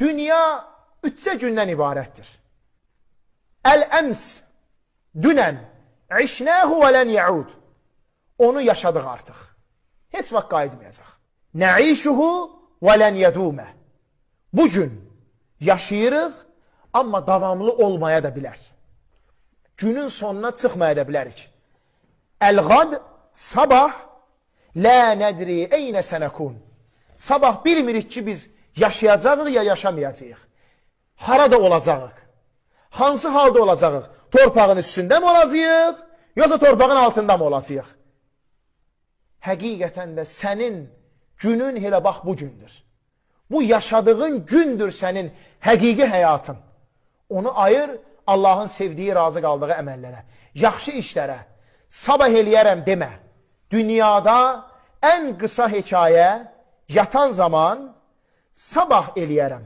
Dünya üçcə gündən ibarətdir. Əl-əms, dünən, işnəhu və lən yəud. Onu yaşadıq artıq. Heç vaxt qayıtmayacaq. Nəişuhu və lən yədumə. Bu gün yaşayırıq, amma davamlı olmaya da bilər. Günün sonuna çıxmaya da bilərik. Əl-qad, sabah, lə nədri eynə sənəkun. Sabah bilmirik ki, biz yaşayacağıq ya yaşamayacağıq. Harada olacağıq? Hansı halda olacağıq? Torpağın üstündə mi olacağıq, yoxsa torpağın altında mı olacağıq? Həqiqətən də sənin günün elə bax bu gündür. Bu yaşadığın gündür sənin həqiqi həyatın. Onu ayır Allahın sevdiyi, razı qaldığı əməllərə, yaxşı işlərə. Sabah eləyərəm demə. Dünyada ən qısa hekayə yatan zaman sabah eləyərəm.